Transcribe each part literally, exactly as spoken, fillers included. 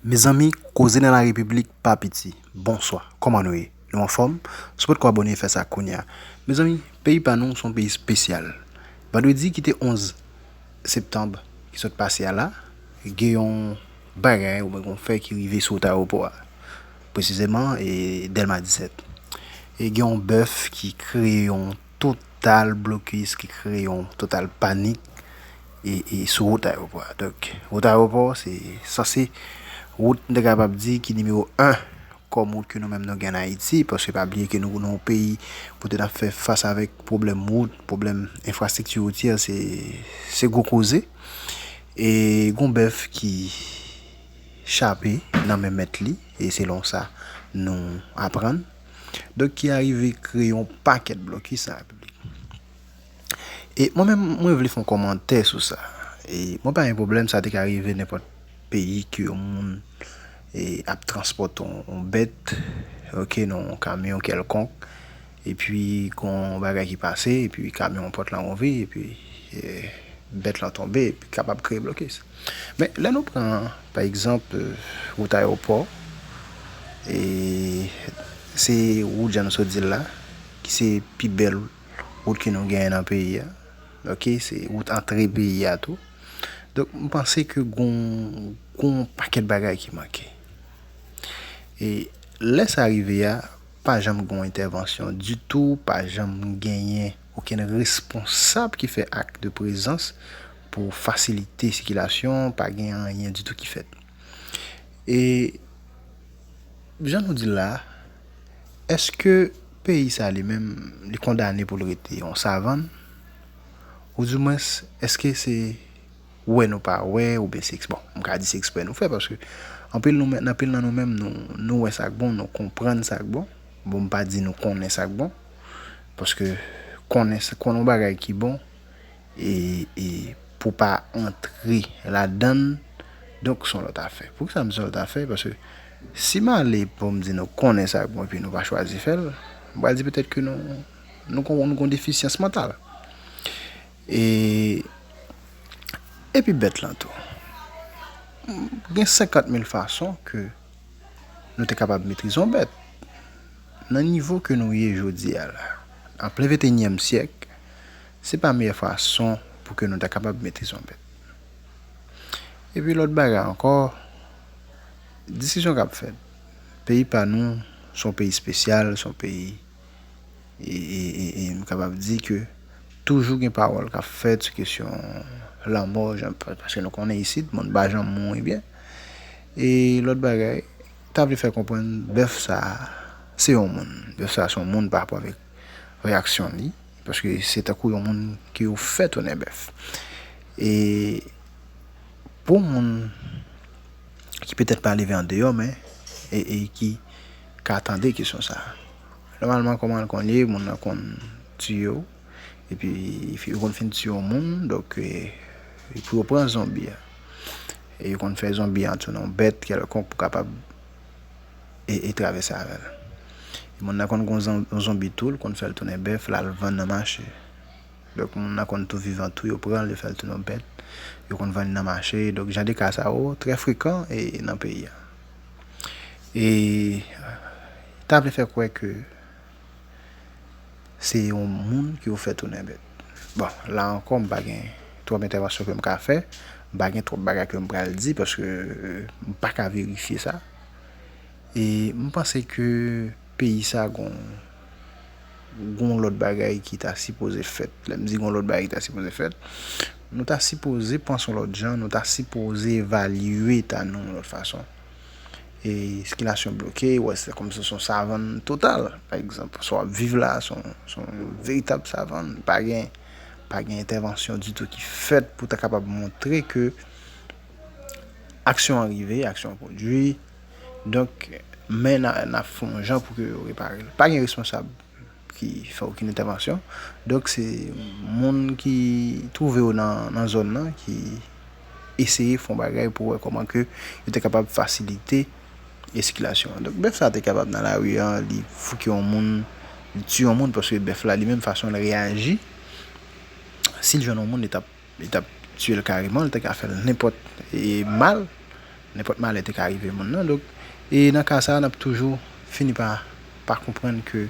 Mezanmi, koze nan la repiblik pa piti. Bonswa, kòman nou ye? Nou anfòm? Si w potko abòne, fè sa kounye a. Mezanmi, peyi pa nou se yon peyi espesyal. Vandredi ki te onz septanm ki sot pase a la, gen yon bagay oubyen gen yon fè ki rive sou wout ayewopò a. Presizeman, e, Dèlma disèt. E gen yon bèf ki kreye yon total blokis, ki kreye yon total panik e, e sou wout ayewopò a. Donk, wout ayewopò, se sanse wout, m te kapab di, ki nimewo en kòm wout ke nou menm nou gen an Ayiti, paske pa bliye ke nou, nou yon peyi poutèt ap fè fas avèk pwoblèm wout, pwoblèm enfrastrikti woutyè, se, se gwo koze. E gon bèf ki chape nan men mèt li, e selon sa nou aprann, donk ki arive kreye yon pakèt blokis nan repiblik. E mwen menm, mwen vle fè yon kòmantè sou sa. E mwen pa gen pwoblèm, sa te ka rive nenpòt peyi ke yon moun, e, ap transpòte yon, yon bèt, oke, nan yon kamyon kèlkonk, epi gon bagay ki pase, epi kamyon an pòt lan ouvri, epi, e, bèt lan tonbe, epi kapab kreye blokis. Men, lè nou pran, pa egzanp, e, wout ayewopò, e se wout jan nou sot di l la, ki se pi bèl wout ke nou genyen nan peyi a. Oke, se wout antre peyi a tou. Donk, m panse ke gon, gon pakèt bagay ki manke. E lè sa rive a, pa janm gon entèvansyon ditou, pa janm genyen okenn responsab ki fè ak de prezans pou fasilite sikilasyon, pa gen anyen ditou ki fèt. E jan nou di l la, èske peyi sa li menm, li kondane pou l rete yon savann? Oudimwens, èske se wè nou pa wè, oubyen se eks-, bon, m ka di se eksprè nou fè, paske anpil nou, men, anpil nan nou menm, nou, nou wè sa k bon, nou konprann sa k bon. Bon, m pa di nou konnen sa k bon, paske konnen, konnen yon bagay ki bon, e, e pou pa antre ladan l, donk, se yon lòt afè. Poukisa m di se yon lòt afè? Paske si m ale pou m di nou konnen sa k bon, epi nou pa chwazi fè l, m pral di petèt ke nou, nou gon, nou gon defisyans mantal. E, epi bèt lan tou. Gen senkant mil fason ke nou te kapab metrize yon bèt. Nan nivo ke nou ye jodi a la, an plen venteyinyèm syèk, se pa meyè fason pou ke nou ta kapab metrize yon bèt. Epi lòt bagay ankò, disisyon k ap fèt. Peyi pa nou, se yon peyi espesyal, se yon peyi, e, e, e, e m kapab di ke toujou gen pawòl k ap fèt sou kesyon lanmò, jan, paske nou konnen isit, moun pa janm mouri byen. E lòt bagay, ta vle fè konprann bèf sa a, se yon moun. Bèf sa a se yon moun pa rapò avèk reyaksyon li, paske se tankou yon moun ke yo fè tounen bèf. E pou moun ki petèt pa leve andeyò, men, e, e ki ka tande kesyon sa a. Nòmalman, kòman l konn ye, moun nan konn tiye w, epi yo konn fin tiye yon moun, donk, e, pou yo pran zonbi a. E yo konn fè zonbi a tounen yon bèt kèlkonk pou kapab e, e travèse avè l. E moun nan konn gon zon-, yon zonbi tou, l konn fè l tounen bèf, l al vann nan mache. Donk, moun nan konn tou vivan tou, yo pran l, yo fè l tounen yon bèt, yo konn vann li nan mache. Donk, jan de ka sa yo, trè frekan e nan peyi a. E ta vle fè kwè ke se yon moun ke yo fè tounen bèt. Bon, la ankò, m pa gen twòp entèvansyon ke m ka fè, m pa gen twòp bagay ke m pral di, paske, e, m pa ka verifye sa. E m panse ke peyi sa gon, gon lòt bagay ki ta sipoze fèt. Lè m di gon lòt bagay ki ta sipoze fèt, nou ta sipoze panse yon lòt jan, nou ta sipoze evalye eta nou yon lòt fason. E sikilasyon bloke, ou wè se kòmsi se yon savann total, pa egzanp. Sa w ap viv la, se yon, se yon veritab savann. Pa gen, pa gen entèvansyon ditou ki fèt pou ta kapab montre ke aksyon an rive, aksyon an pwodui. Donk, men n a, n a fè yon jan pou ke yo repare l. Pa gen responsab ki fè okenn entèvansyon. Donk, se moun ki twouve yo nan, nan zòn nan ki eseye fè yon bagay pou wè kòman ke yo te kapab fasilite sikilasyon an. Donk, bèf sa te kapab nan lari a, li fouke yon moun, li tiye yon moun, paske bèf la, li menm, fason l reyaji, si l jwenn yon moun, li t ap li t ap tiye l kareman, li te ka fè l nenpòt, e, mal. Nenpòt malè te ka rive moun nan. Donk, e nan ka sa a, n ap toujou fini pa, pa konprann ke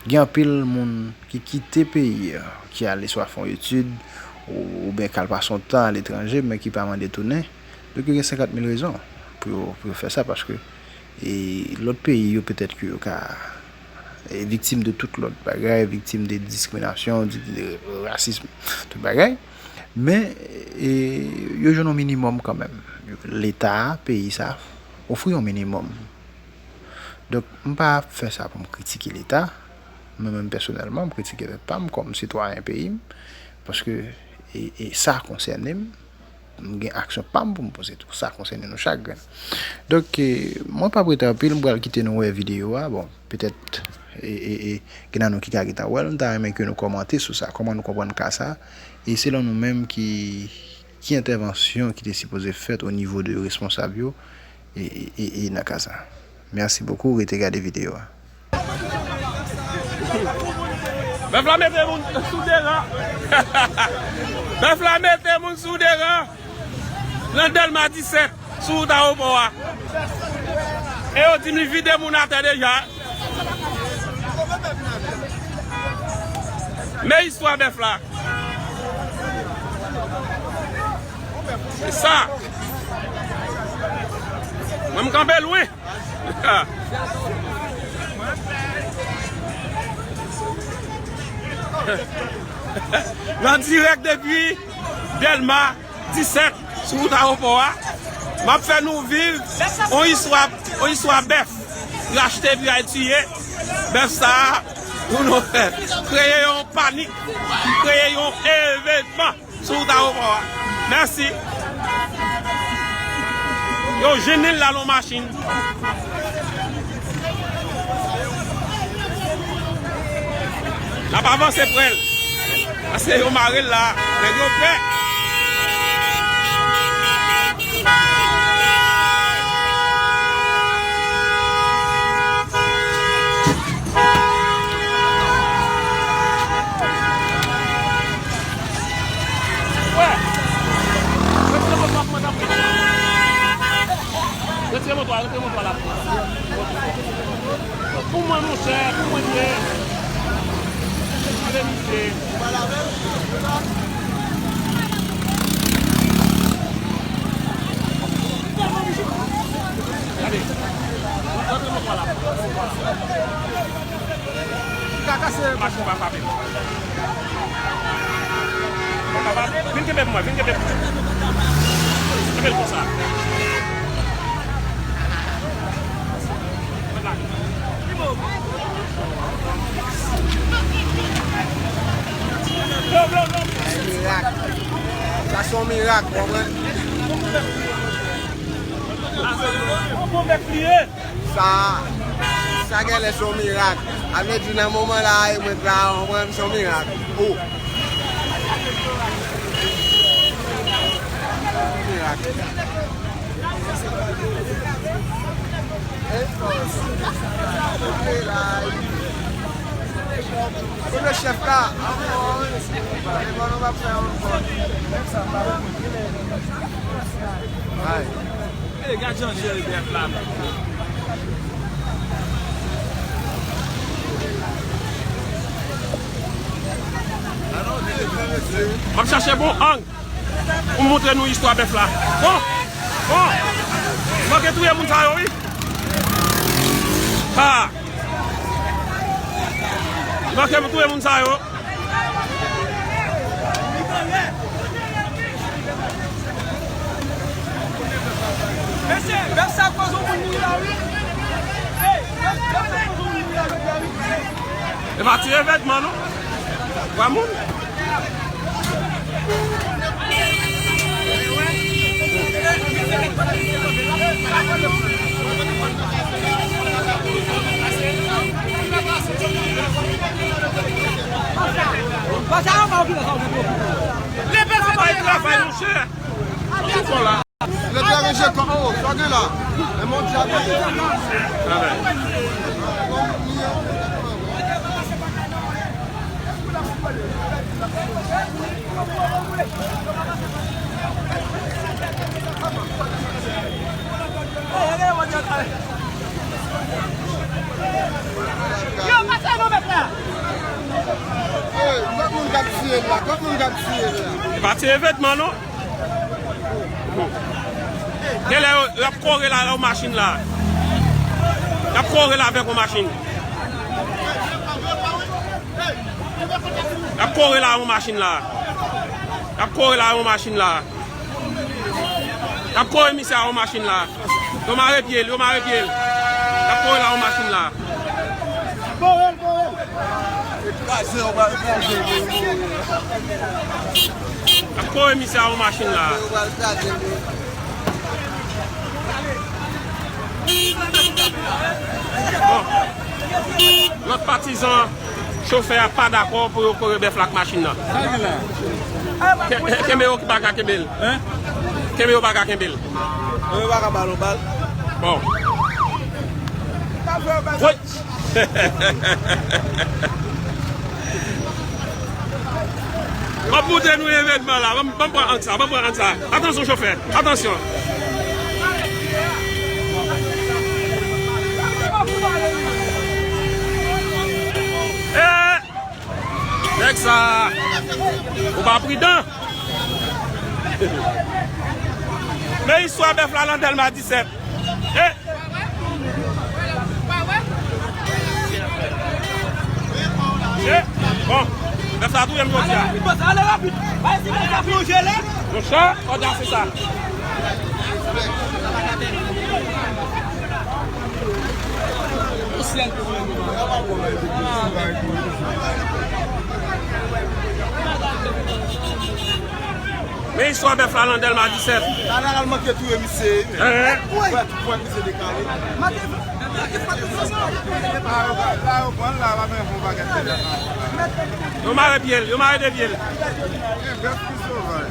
gen anpil moun ki kite peyi a, ki ale swa fè yon etid, ou, oubyen k al pase yon tan aletranje, men ki pa mande tounen. Donk, yo gen senkant mil rezon pou yo, pou yo fè sa, paske, e, lòt peyi yo, petèt ke yo ka, e, viktim de tout lòt bagay, viktim de diskriminasyon, di, de rasism, tout bagay. Men, e, yo jwenn yon minimòm kanmenm. Leta a, peyi sa, ofri yon minimòm. Donk, m pa fè sa pou m kritike Leta. Mwen menm pèsonèlman, m kritike tèt pa m kòm sitwayen peyi m. Paske, e, e sa konsène m. M gen aksyon pa m pou m poze tou. Sa konsène nou chak grenn. Donk, e, mwen p ap rete anpil, m pral kite nou wè videyo a. Bon, petèt, e, e, e, gen nan nou ki ka gentan wè l, m ta renmen ke nou kòmante sou sa. Kòman nou konprann ka sa? E selon nou menm ki, ki entèvansyon ki te sipoze fèt o nivo de responsab yo, e, e, e, e nan ka sa? Mèsi bokou, rete gade videyo a. Bèf la mete moun sou deran. Bèf la mete moun sou deran. Nan Dèlma disèt, sou wout ayewopò a. E yo di m li vide moun atè deja. Men istwa bèf la. Se sa. Mwen, m kanpe lwen. Nan dirèk depi Dèlma disèt, sou wout ayewopò a, m ap fè nou viv yon istwa, yon istwa bèf. Rachte epi al tiye. Bèf sa a, pou nou fè, kreye yon panik, kreye yon evènman sou wout ayewopò a. Mèsi. Yo jennen l la nan machin. N ap avanse prè l. Paske yo mare l la. Nèg yo pè. Retire moto a, retire moto a la. Pou mwen, monchè, pou mwen, li ye. Ale, misye. Gade. Rantre nan pwa la. Machin pa frape. Vin kenbe pou mwen, vin kenbe pou mwen. Kenbe l konsa. Mirak. Sa se yon mirak, w konprann? Sa, sa genlè se yon mirak. A vle di, nan moman la, e mwen la, w konprann, se yon mirak. O. Mirak. Kote chèf la? Ay. E, gad jan jere bèf la, men. M ap chache bon ang. Pou m montre nou istwa bèf la. Bon! Bon! Li manke touye moun sa yo, wi. Ha! Li manke touye moun sa yo. Mesye, bèf sa koz yon moun mouri la, wi. Hey, bèf, bèf sa koz yon moun mouri la, wi. E pa ti evènman, non. Twa moun. Travay, monchè. Lè te ranje kò, o, sa gen la. E mon dyab. Yo, pase non, mèt la. Hey, kot moun k ap tiye l la? Kot moun k ap tiye l la? E pa tiye vètman, non. Genlè yo, y ap kore la, yon machin la. Y ap kore la avèk yon machin. Y ap kore la yon machin la. Y ap kore la yon machin la. Y ap kore misye a yon machin la. Yo mare pye l, yo mare pye l. Y ap kore la yon machin la. Kore l, kore l. Kraze, yo pral kraze l. Y ap kore misye a yon machin la. Yo pral kraze l. Bon. Lòt patizan chofè a pa dakò pou yo kore bèf la ak machin nan. Sa gen la? Ke- Kenbe yo ki pa ka kenbe l. Hein? Kenbe yo pa ka kenbe l. Yo pa ka ba l yon bal. Bon. Woy! M ap montre nou evènman la. Ban m, ban m pran ang sa, ban m pran ang sa. Atansyon, chofè. Atansyon. Eh! Nèg sa, ou pa pridan. Men istwa bèf la nan Dèlma disèt. Eh! Eh! Bon, bèf sa touye m jodi a. Ale rapid, ale rapid. Pa isi bèf la plonje la. Monchè, kòd la se sa. Men istwa bèf la nan Dèlma disèt. Talè a l manke touye misye. Hein? Pwèt, pwèt misye dekale. La yo pran l la, pa menm fon bagay. Yo mare pye l, yo mare de pye l. Bèf ki sovaj.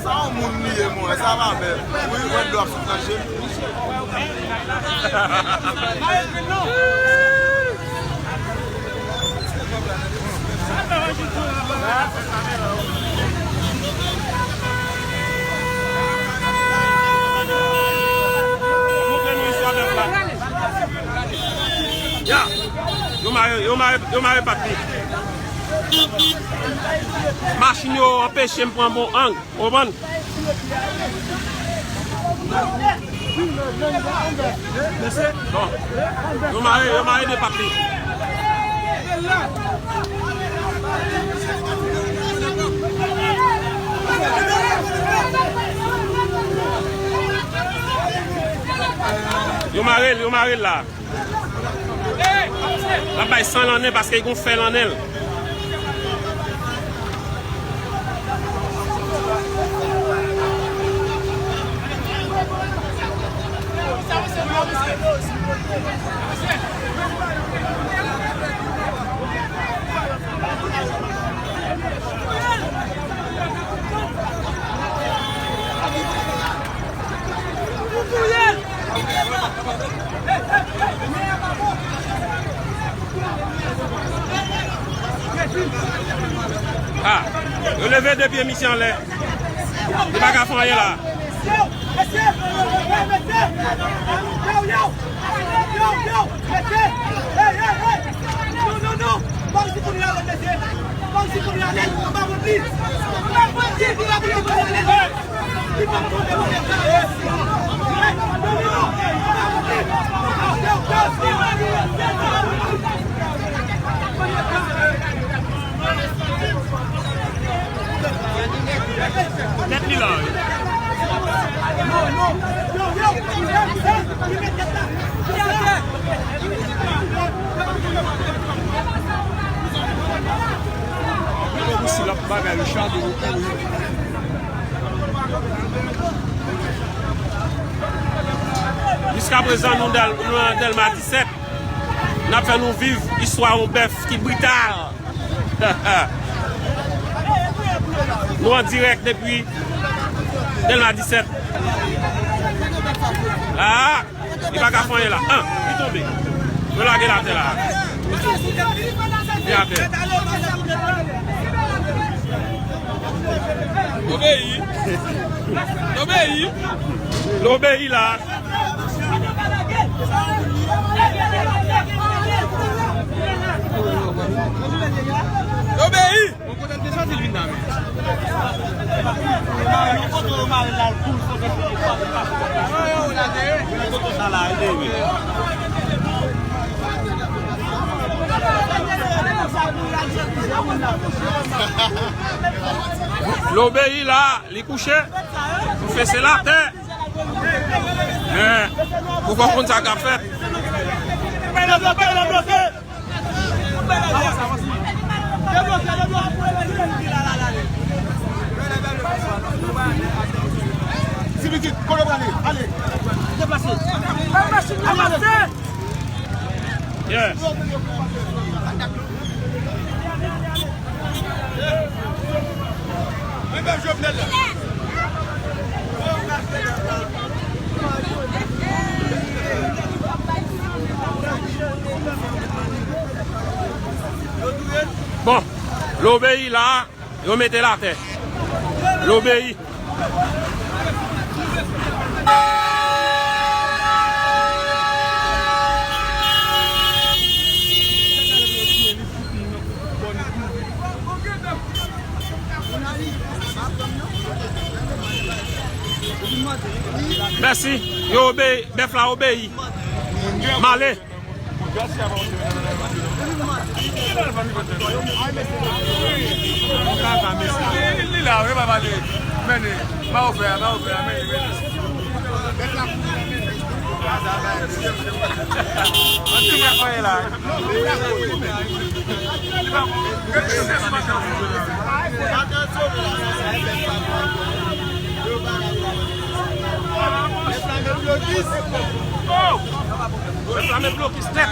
Sa yon moun li ye, mwen, sa pa bèl. Wi, mwen dlo ap sot nan je m. Ya, yo mare, yo mare, yo mare pat li. Machin yo anpeche m pran bon ang. Konprann? Bon. Yo mare, yo mare de pat li. Yo mare l, yo mare l la. L ap bay san nan nen paske l gon fè nan nen l. Ah, yo leve de pye misye anlè. Li pa ka fè anyen la. Tèt li la wi. Konsi l ap bagay, li chage, li kouri. Jiskaprezan, nou dal-, nou nan Dèlma disèt. N ap fè nou viv istwa yon bèf ki brital. Nou an dirèk depi Dèlma disèt. Ah, li pa ka fè anyen la. Ah, li tonbe. Yo lage l atè la. Li atè. Obeyi. Obeyi. L obeyi la. Yo obeyi. L obeyi la, li kouche. L fese l atè. Men, ou konn sa k ap fèt. Ti pitit, kote w prale? Ale. Deplase. Al masin nan pase. Yeah. Viv Jovenel la. Bon, l obeyi la, yo mete l atè. L obeyi. Mèsi. Yo obeyi. Bèf la obeyi. M ale. Li la, wi, pa pale. Mennen. Ba ou fè a, ba ou fè a, mennen, mennen. An ti mwen fè la. Reklame blokis nèt.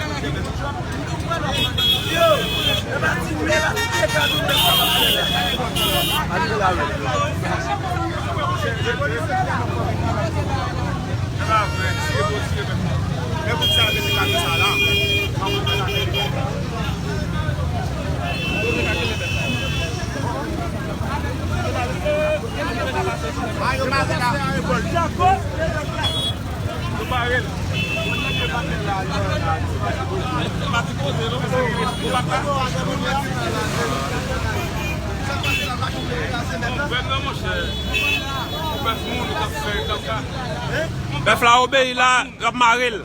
Bèf la obeyi la, y ap mare l.